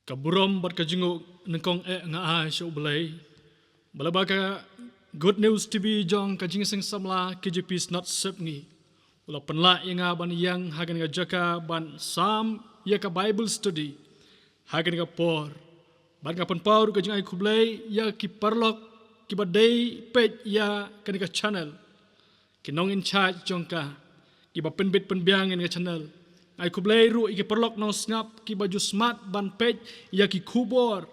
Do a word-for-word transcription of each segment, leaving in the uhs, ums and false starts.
Ka burom bad ka jingnguh nyngkong eh nga ai sha U Blei, ba lyngba ka Good News T V jong ka Jingïaseng Samla K J P Synod Sepngi, u la pynlah ïa nga ban ïeng ha kane ka jaka ban sam ïa ka Bible study ha kane ka por. Bad nga pynpaw ruh ka jingai khublei ïa ki paralok kiba dei peit ïa kane ka channel, ki nong in charge jong ka, kiba pynbit pynbiang ïa kane ka channel. Nga ai khublei ruh ïa ki paralok nongsngap kiba ju smat ban peit ïa ki khubor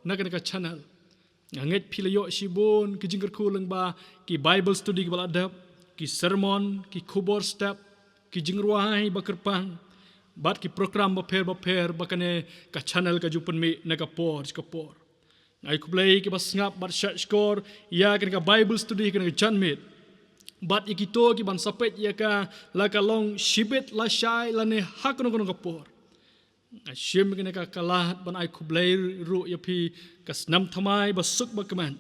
na kane ka channel. Nga ngeit phi la ïoh shibun ki jingkyrkhu lyngba ki Bible study kiba la dep, ki sermon, ki khubor step, ki jingrwai ba kyrpang, bad ki program bapher bapher ba kane ka channel ka ju pynmih na ka por sha ka por. Nga ai khublei kiba sngap bad shahshkor ïa kane ka Bible study kane ka janmiet, bad ïa kito kiban sa peit ïa ka, la ka long shibit lashai lane ha kano kano ka por. Nga shim kane ka lad ban ai khublei ruh ïa phi, ka snam thymmai ba suk ba kmen,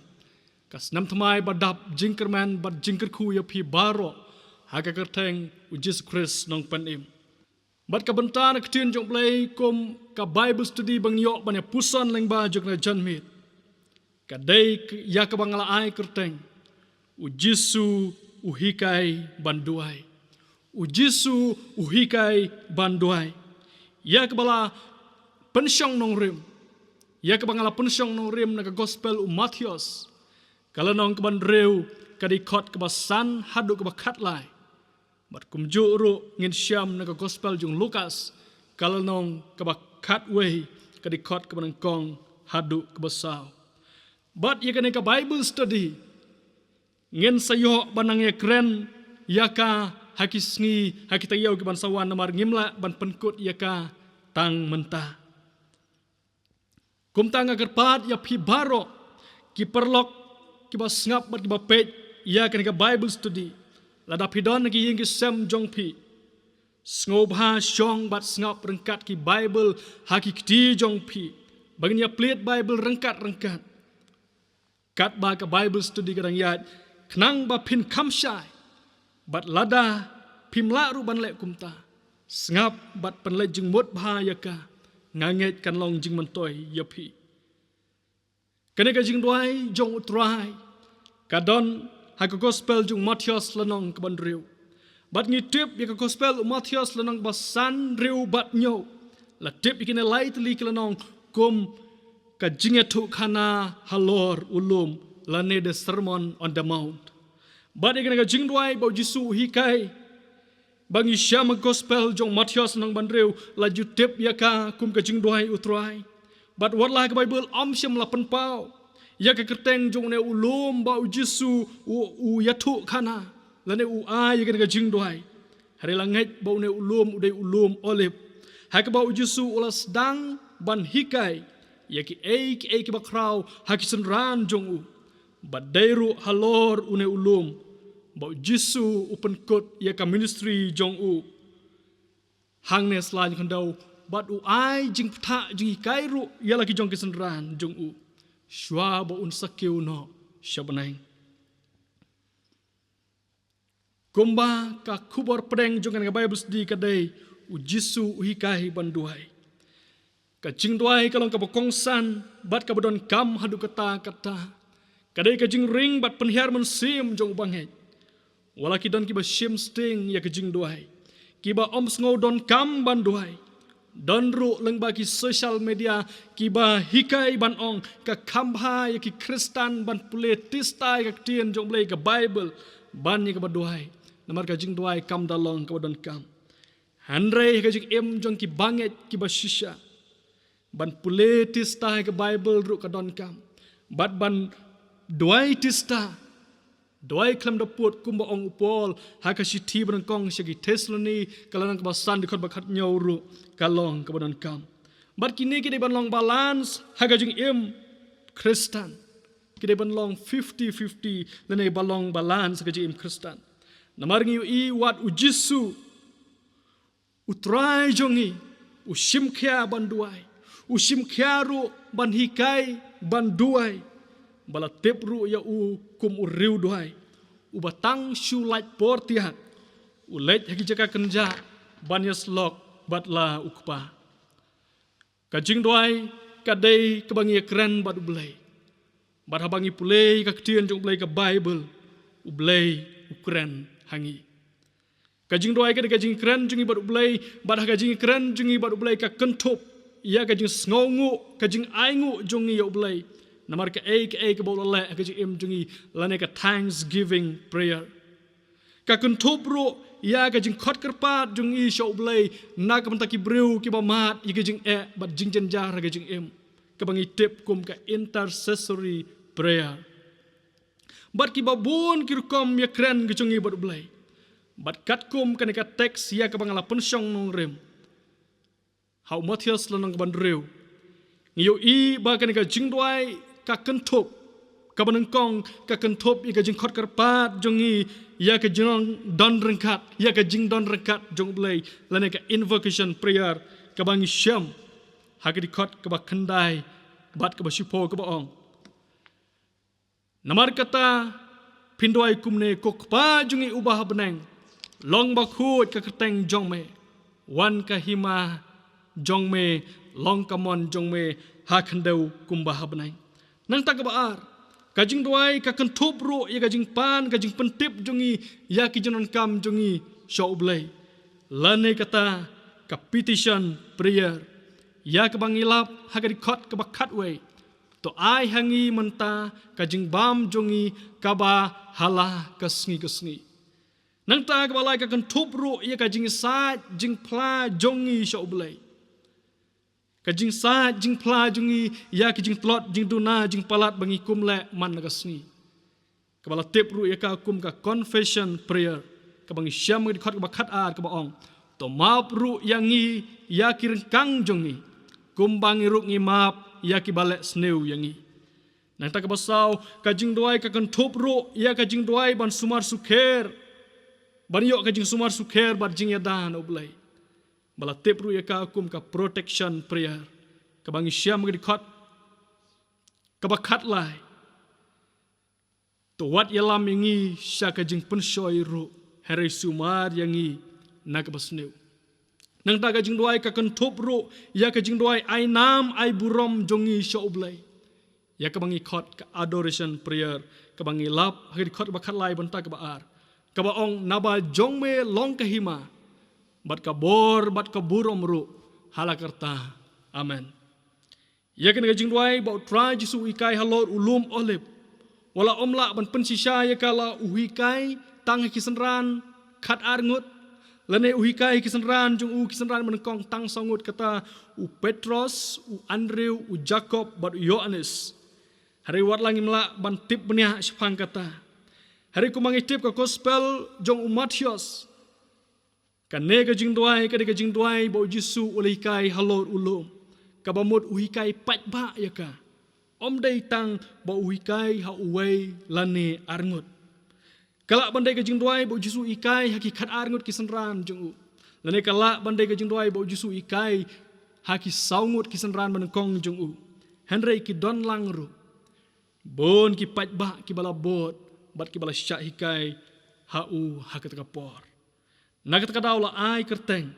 ka snam thymmai ba dap jingkyrmen bad jingkyrkhu ïa phi baroh ha ka kyrteng U Jisu Khrist Nongpynim. Bad ka bynta na ka ktien jong U Blei kum ka Bible study ba ngin ïoh ban ïa puson lyngba jong kane ka janmiet, ka dei k-, ïa kaba nga la ai kyrteng, U Jisu U Hikai Ban Duwai. U Jisu U Hikai Ban Duwai. Ïa kaba la pynshong nongrim, ïa kaba nga la pynshong nongrim na ka Gospel u Mathaios, ka lynnong kaba hynriew, ka dkhot kaba san haduh kaba khatlai. Bad kumjuh ruh ngin shem na ka Gospel jong u Lukas, ka lynnong kaba khatwei, ka dkhot kaba nyngkong haduh kaba saw. Bad ïa kane ka Bible study ngin sa ïoh ban nang ïakren ïa ka ha ki sngi, ha ki taïew kiban sa wan, namar ngim lah ban pynkut ïa ka tang mynta. Kumta nga kyrpad ïa phi baroh ki paralok kiba sngap bad kiba peit ïa kane ka Bible study, lada phi don ha ki ïing ki sem jong phi, sngewbha shong bad sngap ryngkat ki Bible ha ki kti jong phi, ba ngin ïa plied Bible ryngkat ryngkat. Katba ka Bible study ka dang ïaid, khnang ba phin kham shai. Bad lada phim lah ruh ban leh kumta, sngap bad pynleit jingmut bha ïa ka, nga ngeit kan long jingmyntoi ïa phi. Kane ka jingduwai jong U Trai ka don ha ka Gospel jong u Mathaios lynnong kaba hynriew. Bad ngi tip ïa ka Gospel u Mathaios lynnong ba san, hynriew bad hynñiew, la tip ïa kine lai tylli ki lynnong kum ka jingïathuhkhana halor u lum, lane the Sermon on the Mount. Bad ïa kane ka jingduwai ba U Jisu u hikai, ba ngi shem ha ka Gospel jong u Mathaios lynnong ba hynriew, la ju tip ïa ka kum ka jingduwai U Trai. Bad wat la ka Bible ym shym la pynpaw ïa ka kyrteng jong une u lum ba U Jisu u, u ïathuhkhana, lane u ai ïa kane ka jingduwai. Hynrei la ngeit ba une u lum u dei u lum Olib, ha kaba U Jisu u la sdang ban hikai ïa kiei kiei kiba khraw ha ki synran jong u. Bad dei ruh halor une u lum ba U Jisu u pynkut ïa ka ministry jong u hangne sla jong khyndew, bad u ai jingpyntha jinghikai ruh ïa la ki jong ki synran jong u, shuwa ba un sa kiew noh sha bneng. Kumba ka khubor pdeng jong kane ka Bible study ka dei, U Jisu U Hikai Ban Duwai. Ka jingduwai ka long kaba kongsan bad kaba donkam haduh katta katta. Ka dei ka jingring bad pynhiar mynsiem jong u bangeit. Wat la ki don kiba shim sting ïa ka jingduwai, kiba ym sngew donkam ban duwai. Don ruh lyngba ki social media kiba hikai ban ong ka kham bha ïa ki Khristan ban pule tista ïa ka ktien jong U Blei, ka Bible, ban ïa kaba duwai. Namar ka jingduwai kam da long kaba donkam. Hynrei ha ka jingim jong ki bangeit kiba shisha, ban pule tista ïa ka Bible ruh ka donkam. Bad ban duwai tista, duwai khlem da pud, kumba ong u Paul ha ka shithi ba nyngkong sha ki Thessaloni, ka lynnong kaba san, dkhot ba khathynñiew ruh ka long kaba donkam. Bad kine ki dei ban long balance ha ka jingim Khristan. Ki dei ban long fifty fifty, lane ban long balance ha ka jingim Khristan. Namar ngi ïohi wat U Jisu, U Trai jong ngi, u shim khia ban duwai, u shim khia ruh ban hikai ban duwai. Ba la tip ruh ïa u kum u riewduwai, uba tang shu lait por thiah u leit ha ki jaka kynjah ban ïasyllok bad la u Kpa. Ka jingduwai ka dei kaba ngi ïakren bad U Blei. Bad haba ngi pule ka ktien jong U Blei, ka Baibl, U Blei u kren ha ngi. Ka jingduwai ka dei ka jingkren jong ngi bad U Blei, bad ha ka jingkren jong ngi bad U Blei ka kynthup ïa ka jingsngewnguh, ka jingainguh jong ngi ïa U Blei. Namar kaei kaei kaba u la leh ha ka jingim jong ngi, lane ka thanksgiving prayer. Ka kynthup ruh ïa ka jingkhot kyrpad jong ngi sha U Blei na ka bynta ki briew kiba mad ïa ka jingeh bad jingjynjar ha ka jingim, kaba ngi tip kum ka intercessory prayer. Bad kiba bun ki rukom ïakren ki jong ngi bad U Blei. Bad katkum kane ka teks ïa kaba nga la pynshong nongrim ha u Mathaios lynnong kaba hynriew, ngi ïohi ba kane ka jingduwai ka kynthup, kaba nyngkong ka kynthup ïa ka jingkhot kyrpad jong ngi ïa ka jingdon ryngkat, ïa ka jingdon ryngkat jong U Blei, lane ka invocation prayer, kaba ngi shem ha ka dkhot kaba khyndai bad kaba shiphew, kaba ong: Namar kata, phin duwai kumne: Ko Kpa jong ngi uba ha bneng, long bakhuid ka kyrteng jong me, wan ka hima jong me, long ka mon jong me ha khyndew kumba ha bneng. Nangta kaba ar, ka jingduwai ka kynthup ruh ïa ka jingpan, ka jingpyntip jong ngi ïa ki jingdonkam jong ngi sha U Blei, lane kata ka petition prayer, ïa kaba ngi lap ha ka dkhot kaba khatwei: To ai ha ngi mynta ka jingbam jong ngi kaba ha la ka sngi ka sngi. Nangta kaba lai, ka kynthup ruh ïa ka jingïasaid jingphla jong ngi sha U Blei, ka jingïasaid jingphla jong ngi ïa ki jingtlot, jingduna, jingpalat ba ngi kum leh man la ka sngi, kaba la tip ruh ïa ka kum ka confession prayer, kaba ngi shem ha ka dkhot kaba khatar, kaba ong: To map ruh ïa ngi ïa ki ryngkang jong ngi, kumba ngi ruh ngi map ïa kiba leh sniew ïa ngi. Nangta kaba saw, ka jingduwai ka kynthup ruh ïa ka jingduwai ban sumar sukher, ban ïoh ka jingsumar sukher bad jingïada na U Blei, ba la tip ruh ïa ka kum ka protection prayer, kaba ngi shem ha ka dkhot kaba khatlai: To wat ïalam ïa ngi sha ka jingpynshoi ruh, hynrei sumar ïa ngi na kaba sniew. Nangta ka jingduwai ka kynthup ruh ïa ka jingduwai ai nam ai burom jong ngi sha U Blei, ïa kaba ngi khot ka adoration prayer, kaba ngi lap ha ka dkhot kaba khatlai bynta kaba ar, kaba ong: Naba jong me long ka hima, bad ka bor bad ka burom ruh ha la karta. Amen. Ïa kane ka jingduwai ba U Trai Jisu u hikai halor u lum Olib, wat la ym lah ban pynshisha ïa ka, la u hikai tang ha ki synran khatar ngut, lane u hikai ha ki synran jong u, ki synran banyngkong tang saw ngut, kata u Petros, u Andrew, u Jakob bad u Ïoannis. Hynrei wat la ngim lah ban tip bniah shaphang kata. Hynrei kumba ngi tip ka Gospel jong u Mathaios, kane ka jingduwai ka dei ka jingduwai ba U Jisu u la hikai halor u lum, kaba mut u hikai paidbah ïa ka. Ym dei tang ba u hikai ha uwei lane ar ngut. Ka lah ban dei ka jingduwai ba U Jisu u hikai ha ki khatar ngut ki synran jong u, lane ka lah ban dei ka jingduwai ba U Jisu u hikai ha ki saw ngut ki synran banyngkong jong u. Hynrei ki don lang ruh bun ki paidbah kiba la bud bad kiba la shah hikai ha u ha kata ka por. Na kata ka daw la ai kyrteng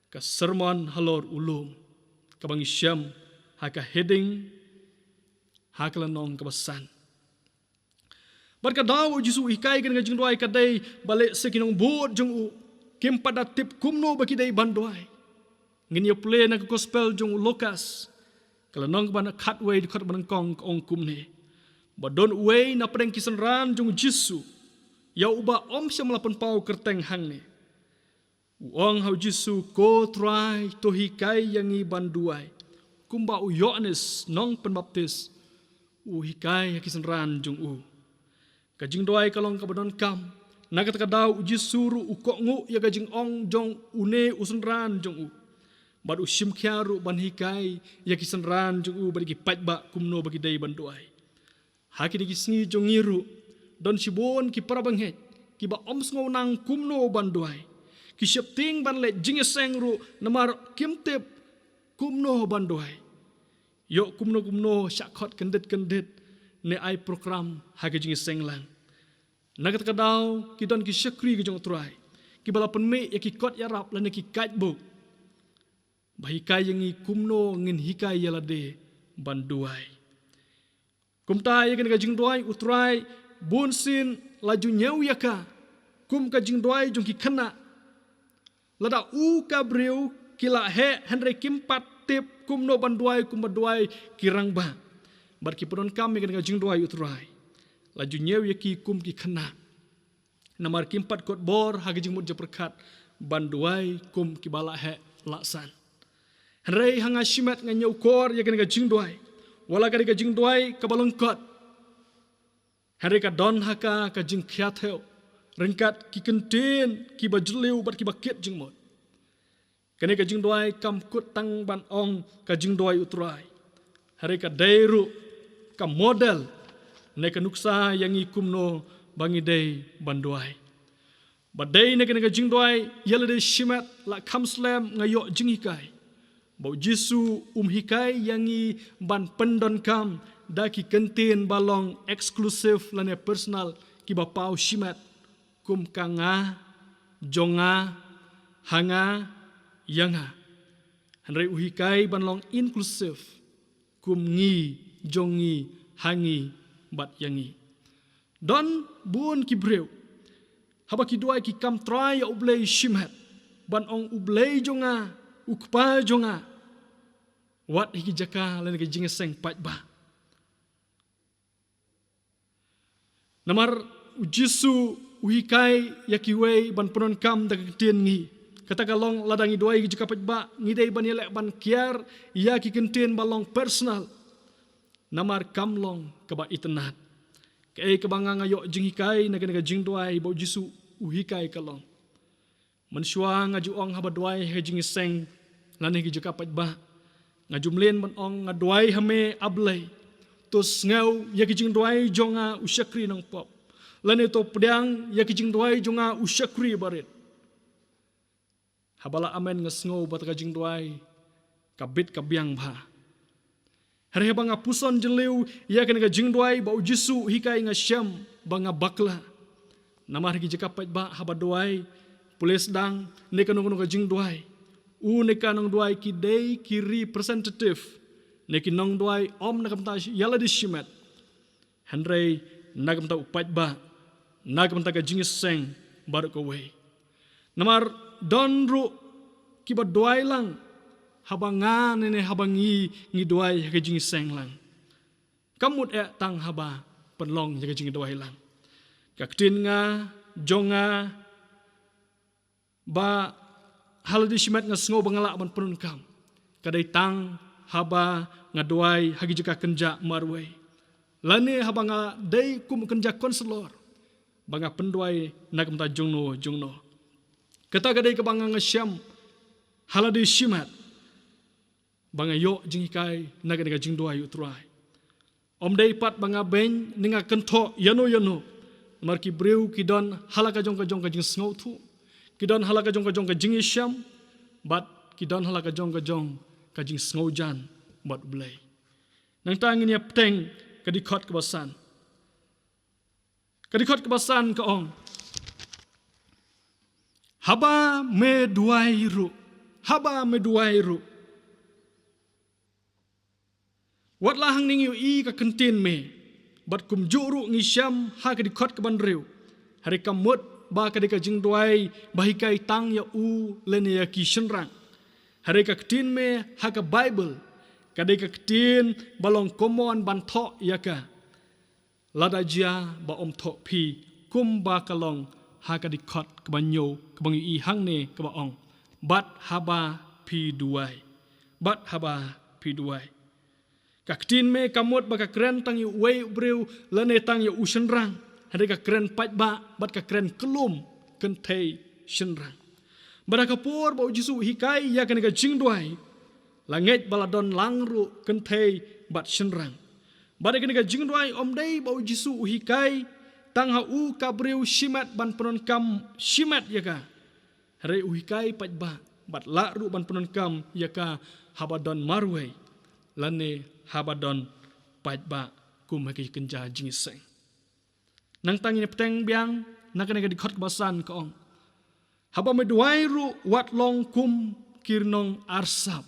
ka Sermon halor u lum, kaba ngi shem ha ka heading ha ka lynnong kaba san. Bad ka daw U Jisu u hikai kane ka jingduwai ka dei ba lehse ki nongbud jong u kim pat da tip kumno ba ki dei ban duwai. Ngin ïa pule na ka Gospel jong u Lukas, ka lynnong kaba khatwei, dkhot banyngkong, ka ong kumne: Ba don uwei na pdeng ki synran jong U Jisu, ïa uba ym shym la pynpaw kyrteng hangne. U ong ha U Jisu: Ko Trai, to hikai ïa ngi ban duwai, kumba u Ïoannis nongpynbaptis u hikai ha ki synran jong u. Ka jingduwai ka long kaba donkam. Na kata ka daw U Jisu ruh u kohnguh ïa ka jingong jong une u synran jong u, bad u shim khia ruh ban hikai ïa ki synran jong u bad ïa ki paidbah kumno ba ki dei ban duwai. Ha kine ki sngi jong ngi ruh, don shibun ki para bangeit kiba ym sngew nang kumno ban duwai. Ki sheptieng ban leit jingïaseng ruh namar kim tip kumno ban duwai. Ïoh kumno kumno shah khot kyndit kyndit ne ai program ha ka jingïaseng lang. Na kata ka daw ki don ki shakri ki jong U Trai kiba la pynmih ïa ki kot ïarap lane ki guidebook Ba hikai ïa ngi kumno ngin hikai ïa lade ban duwai. Kumta ïa kane ka jingduwai u Trai bun sien la ju ñiew ïa ka kum ka jingduwai jong ki khynnah. Lada u ka briew ki la heh hynrei kim pat tip kumno ban duwai, kumba duwai ki rangbah bad ki pyndonkam ïa kane ka jingduwai u Trai, la ju ñiew ïa ki kum ki khynnah. Namar kim pat kot bor ha ka jingmut jingpyrkhat ban duwai kum kiba la heh la san. Hynrei ha nga shimet nga ñiewkor ïa kane ka jingduwai. Wat la ka dei ka jingduwai kaba lyngkot, hynrei ka don ha ka ka jingkhia thew ryngkat ki kyntien kiba jylliew bad kiba kit jingmut. Kane ka jingduwai kam kut tang ban ong ka jingduwai u Trai, hynrei ka dei ruh ka model ne ka nuksa ïa ngi kumno ba ngi dei ban duwai. Ba dei na kane ka jingduwai ïa lade shimet la kham slem nga ïoh jinghikai. Ba u Jisu um hikai ïa ngi ban pyndonkam da ki kyntien ba long exclusive lane personal, kiba paw shimet, kum ka nga, jong nga, ha nga, ïa nga. Hynrei u hikai ban long inclusive, kum ngi, jong ngi, ha ngi, bad ïa ngi. Don bun ki briew, haba ki duwai ki kam trai ïa U Blei shimet, ban ong U Blei jong nga, U Kpa jong nga, wat ha ki jaka lane ka jingïaseng paidbah. Namar u Jisu u hikai ïa kiwei ban pyndonkam da ka ktien ngi. Kata ka long lada ngi duwai ha ki jaka paidbah ngi dei ban ïaleh ban kiar ïa ki kyntien ba long personal. Namar kam long kaba itynnad. Kaei kaba nga nga ïoh jinghikai na kane ka jingduwai ba u Jisu u hikai ka long, mynshuwa nga ju ong haba duwai ha ka jingïaseng lane ha ki jaka paidbah, nga ju mlien ban ong nga duwai ha me A Blei, to sngew ïa ki jingduwai jong nga u shakri nongpop. Lane to pdiang ïa ki jingduwai jong nga u shakri barit. Haba la amen nga sngew ba kata ka jingduwai ka bit ka biang bha. Hynrei haba nga puson jylliew ïa kane ka jingduwai ba u Jisu u hikai, nga shem ba nga bakla. Namar ha ki jaka paidbah haba duwai, pule sdang ne kano kano ka jingduwai, u ne ka nongduwai ki dei ki representative ne ki nongduwai ym na ka bynta ïa lade shimet, hynrei na ka bynta u paidbah, na ka bynta ka jingïaseng baroh kawei. Namar don ruh kiba duwai lang haba nga ne ne haba ngi ngi duwai ha ka jingïaseng lang. Kam mut eh tang haba pynlong ïa ka jingduwai lang. Ka ktien nga, jong nga, ba ha lade shimet nga sngew ba nga lah ban pyndonkam, ka dei tang haba nga duwai ha ki jaka kynja marwei, lane haba nga dei kum u kynja counselor, ba nga pynduwai na ka bynta jongno jongno. Kata ka dei kaba nga nga shem ha lade shimet ba nga ïoh jinghikai na kane ka jingduwai u Trai. Ym dei pat ba nga beiñ ne nga kynthoh ïano ïano. Namar ki briew ki don ha la ka jong ka jong ka jingsngewthuh, ki don ha la ka jong ka jong ka jingïashem, bad ki don ha la ka jong ka jong ka jingsngewjan bad U Blei. Nangta ngin ïa bteng ka dkhot kaba san. Ka dkhot kaba san ka ong, haba me duwai ruh, haba me duwai ruh, wat la hangne ngi ïohi ka ktien me, bad kumjuh ruh ngi shem ha ka dkhot kaba hynriew. Hynrei kam mut ba ka dei ka jingduwai ba hikai tang ïa u lane ïa ki shynrang. Hynrei ka ktien me ha ka Baibl ka dei ka ktien ba long common ban thoh ïa ka. Lada jia ba ym thoh phi, kumba ka long ha ka dkhot kaba hynñiew kaba ngi ïohi hangne kaba ong, bad haba phi duwai. Bad haba phi duwai. Ka ktien me kam mut ba ka kren tang ïa uwei u briew lane tang ïa u shynrang. Hynrei ka kren paidbah bad ka kren kyllum kynthei shynrang. Bad ha ka por ba u Jisu u hikai ïa kane ka jingduwai, la ngeit ba la don lang ruh kynthei bad shynrang. Bad ïa kane ka jingduwai ym dei ba u Jisu u hikai tang ha u ka briew shimet ban pyndonkam shimet ïa ka. Hynrei u hikai paidbah bad lah ruh ban pyndonkam ïa ka haba don marwei lane haba don paidbah kum ha ki kynja jingïaseng. Nangta ngin ïa bteng biang na kane ka dkhot kaba san ka ong, haba me duwai ruh wat long kum ki nongarsap,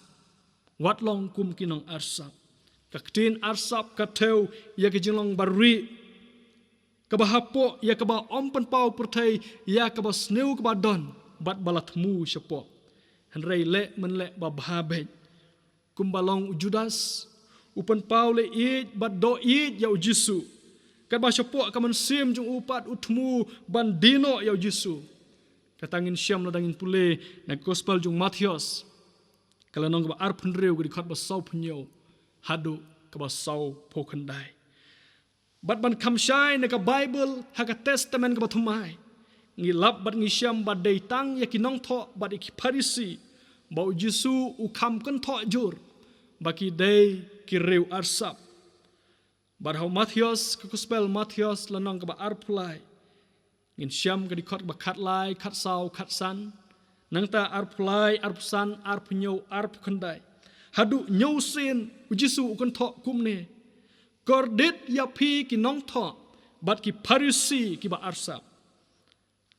wat long kum ki nongarsap. Ka ktien arsap ka thew ïa ka jinglong barieh kaba hapoh ïa kaba ym pynpaw pyrthei ïa kaba sniew kaba don bad ba la thmu shapoh. Hynrei leh men leh ba bha beit. Kumba long u Judas, u pynpaw leh ïeit bad doh ïeit ïa u Jisu. Katba shapoh ka mynsiem jong u pat u thmu ban die noh ïa u Jisu. Kata ngin shem lada ngin pule na gospel jong u Mathaios, ka lynnong kaba arphew hynriew, ka dkhot ba sawphew hynñiew haduh kaba sawphew khyndai. Bad ban kham shai na ka Baibl ha ka Testament kaba thymmai, ngi lap bad ngi shem ba dei tang ïa ki nongthoh bad ïa ki Pharisi ba u Jisu u kham kynthoh jur ba ki dei ki riew arsap. Bad ha u Mathaios, ka gospel Mathaios lynnong kaba arphew lai, ngin shem ka dkhot ba khatlai, khatsaw, khatsan, nangta arphew lai, arphew san, arphew hynñiew, arphew khyndai haduh hynñiew sien, u Jisu u kynthoh kumne: Kordit ïa phi ki nongthoh bad ki Pharisi kiba arsap.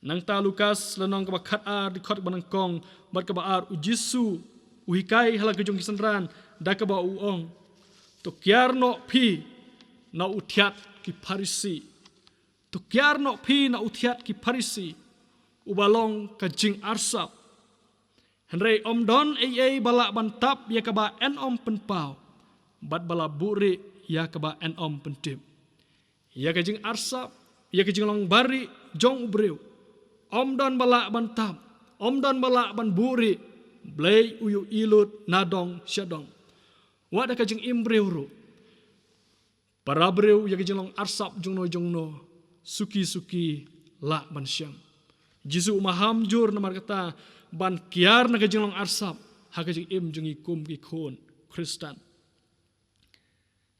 Nangta Lukas lynnong kaba khatar, dkhot ba nyngkong bad kaba ar, u Jisu u hikai ha la ka jong ki synran da kaba u ong: To kiar noh phi na u thiat ki Pharisi. To kiar noh phi na u thiat ki Pharisi, uba long ka jingarsap. Hynrei ym don ei ei ba lah ban tap ïa kaba yn ym pynpaw, bad ba la buhrieh ïa kaba yn ym pyntip. Ïa ka jingarsap, ïa ka jinglong barieh jong u briew, ym don ba lah ban tap, ym don ba lah ban buhrieh. Blei u ïohi lut na dong sha dong. Wat da ka jingim briew ruh, para briew, ïa ka jinglong arsap jongno jongno, suki suki lah ban shem. Jisu u maham jur namar kata ban kiar na ka jinglong arsap ha ka jingim jong ngi kum ki khun Khristan.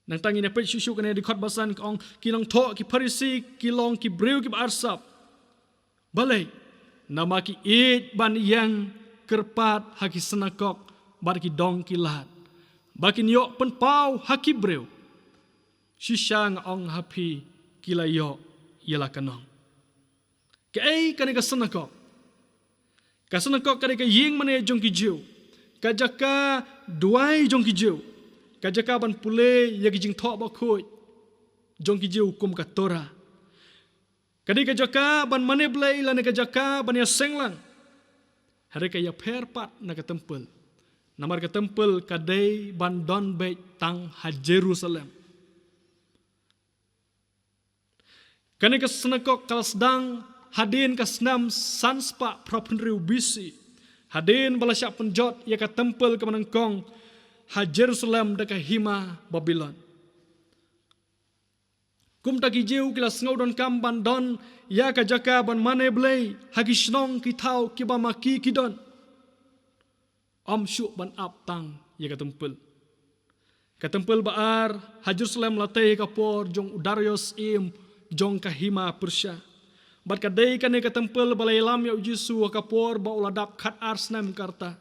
Nangta ngin ïa peit shuh shuh kane dkhot ba san, ka ong: Ki nongthoh ki Pharisi ki long ki briew kiba arsap. Balei? Namar ki ïeit ban ïeng kyrpad ha ki synagog bad ki dong ki lad, ba kin ïoh pynpaw ha ki briew. Shisha nga ong ha phi, ki la ïoh ïa la ka nong. Kaei kane ka synagog? Ka synagog ka dei ka ïing mane jong ki Jiw, ka jaka duwai jong ki Jiw, ka jaka ban pule ïa ki jingthoh bakhuid jong ki Jiw kum ka Torah. Ka dei ka jaka ban mane Blei lane ka jaka ban ïaseng lang. Hynrei ka ïapher pat na ka templ, namar ka templ ka dei ban don beit tang ha Jerusalem. Kane ka synagog ka la sdang hadien ka snem san spah phra phew hynriew B C, hadien ba la shah pynjot ïa ka templ kaba nyngkong ha Jerusalem da ka hima Babilon. Kumta ki Jiw ki la sngew donkam ban don ïa ka jaka ban mane Blei ha ki shnong ki thaw kiba ma ki ki don, ym shuh ban ap tang ïa ka templ. Ka templ ba ar ha Jerusalem la tei ha ka por jong u Darius im jong ka hima Persia. Bad ka dei kane ka templ ba la ïalam ïa u Jisu ha ka por ba u la dap khatar snem ka rta.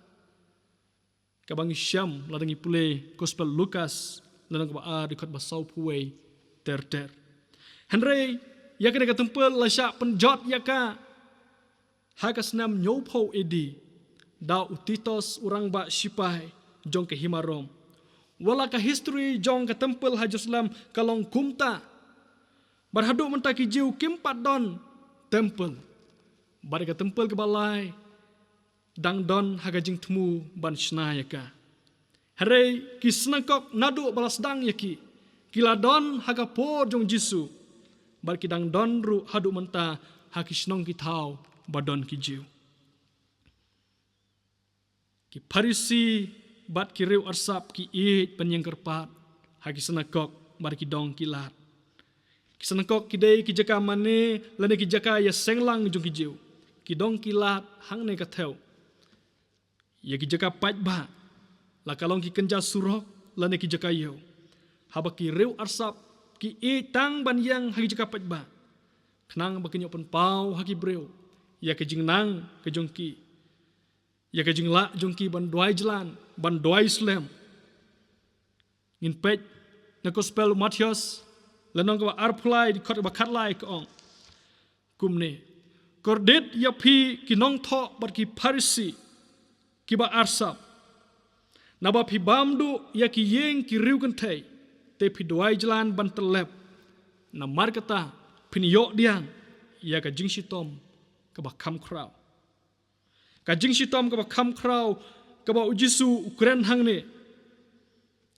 Kaba ngi shem lada ngi pule Gospel Lukas, lynnong kaba ar, dkhot ba sawphew wei ter ter. Hynrei ïa kane ka templ la shah pynjot ïa ka ha ka snem hynñiewphew A D da u Titus, u rangbah shipai jong ka hima Rom. Wat la ka history jong ka templ ha Jerusalem ka long kumta, bad haduh mynta ki Jiw kim pat don templ. Bad ka templ kaba lai dang don ha ka jingthmu ban shna ïa ka. Hynrei ki synagog naduh ba la sdang ïa ki, ki la don ha ka por jong u Jisu, bad ki dang don ruh haduh mynta ha ki shnong ki thaw ba don ki Jiw. Ki Pharisi bad ki riew arsap ki ïeit ban ïeng kyrpad ha ki synagog bad ki dong ki lad. Ki synagog ki dei ki jaka mane lane ki jaka ïaseng lang jong ki Jiw. Ki dong ki lad hangne ka thew ïa ki jaka paidbah, la ka long ki kynja surok lane ki jaka ïew. Haba ki riew arsap ki ïeit tang ban ïeng ha ki jaka paidbah, khnang ba kin ïoh pynpaw ha ki briew ïa ka jingnang ka jong ki, ïa ka jinglah jong ki ban duwai jlan, ban duwai slem. Ngin peit na Gospel u Mathaios, lynnong kaba arphew lai, dkhot kaba khatlai, ka ong kumne: Kordit ïa phi ki nongthoh bad ki Pharisi, Kiba arsap, naba phi bam duh ïa ki ïing ki riewkynthei, te phi duwai jlan ban tyllep. Namar kata phin ïoh diang ïa ka jingshitom kaba kham khraw. Ka jingshitom kaba kham khraw kaba U Jisu u kren hangne,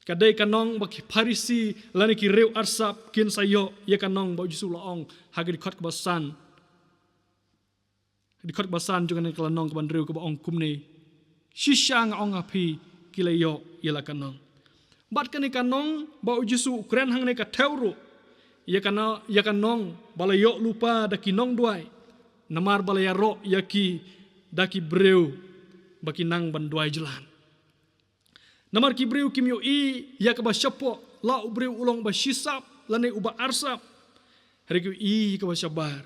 ka dei ka nong ba ki Pharisi lane ki riew arsap kin sa ïoh ïa ka nong ba U Jisu u la ong ha ka dkhot kaba san. Dkhot kaba san jong kane ka lynnong kaba hynriew kaba ong kumne: Shisha nga ong ha phi, ki la ïoh ïa la ka nong. Bad kane ka nong ba U Jisu u kren hangne ka thew ruh ïa ka no-, ïa ka nong ba la ïoh lypa da ki nongduwai, namar ba la ïaroh ïa ki da ki briew ba ki nang ban duwai jlan. Namar ki briew kim ïohi ïa kaba shapoh la u briew u long ba shisap lane uba arsap, hynrei ki ïohi ïa kaba shabar.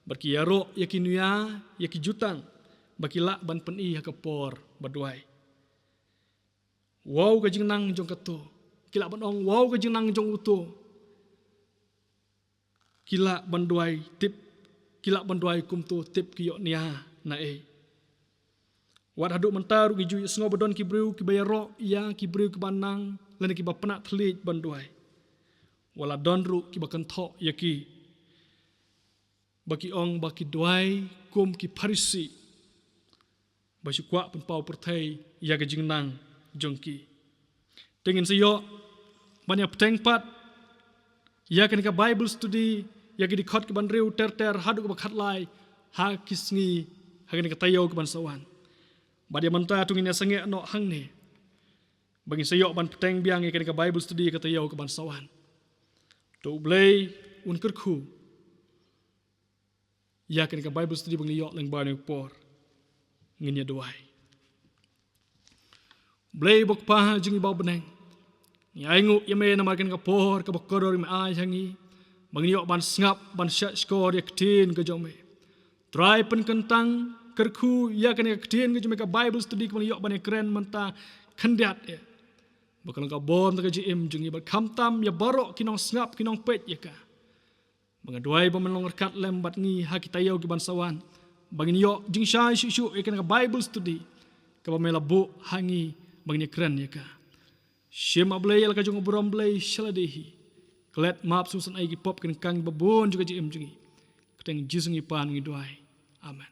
Bad ki ïaroh ïa ki nuya, ïa ki jutang, ba ki lah ban pyni ha ka por ba duwai. Wow ka jingnang jong kato. Ki lah ban ong wow ka jingnang jong uto. Ki lah ban duwai tip, ki lah ban duwai kumto tip ki ïoh nia na ei. Wat haduh mynta ruh ngi ju ïohsngew ba don ki briew kiba ïaroh ïa ki briew kiba nang lane kiba pynah thylliej ban duwai. Wat la don ruh kiba kynthoh ïa ki ba ki ong ba ki duwai kum ki Pharisi, ba shu kwah pynpaw pyrthei ïa ka jingnang jong ki. Te ngin sa ïoh ban ïa bteng pat ïa kane ka Bible study, ïa ki dkhot kiba hynriew ter ter haduh kaba khatlai ha ki sngi, ha kane ka taïew kaban sa wan. Bad ïa mynta to ngin ïa sangeh noh hangne ba ngin sa ïoh ban bteng biang ïa kane ka Bible study ïa ka taïew kaban sa wan. To U Blei un kyrkhu ïa kane ka Bible study ba ngin ïoh lyngba kane ka por. Ngin ïa duwai. Blei ba U Kpa jong ngi uba ha bneng, ngi ainguh ïa me namar kane ka por kaba kordor me ai ha ngi ba ngin ïoh ban sngap ban shah shkor ïa ka ktien ka jong me. Trai pynkyntang kyrkhu ïa kane ka ktien ka jong me, ka Bible study kaba ngin ïoh ban ïa kren mynta khyndiat ïa ba ka long ka bor na ka jingim jong ngi bad khamtam ïa baroh ki nongsngap ki nongpeit ïa ka. Ba nga duwai ba men long ryngkat lem bad ngi ha ki taïew kiban sa wan, ba ngin ïoh jingshai shuh shuh ïa kane ka Bible study kaba me la buh ha ngi ba ngin ïa kren ïa ka. Shim, A Blei, ïa la ka jong u burom Blei sha lade hi. Klet map sngewsynei ki pop ki nyngkong ba bun jong ka jingim jong ngi. Kyrteng Jisu ngi pan ngi duwai. Amen.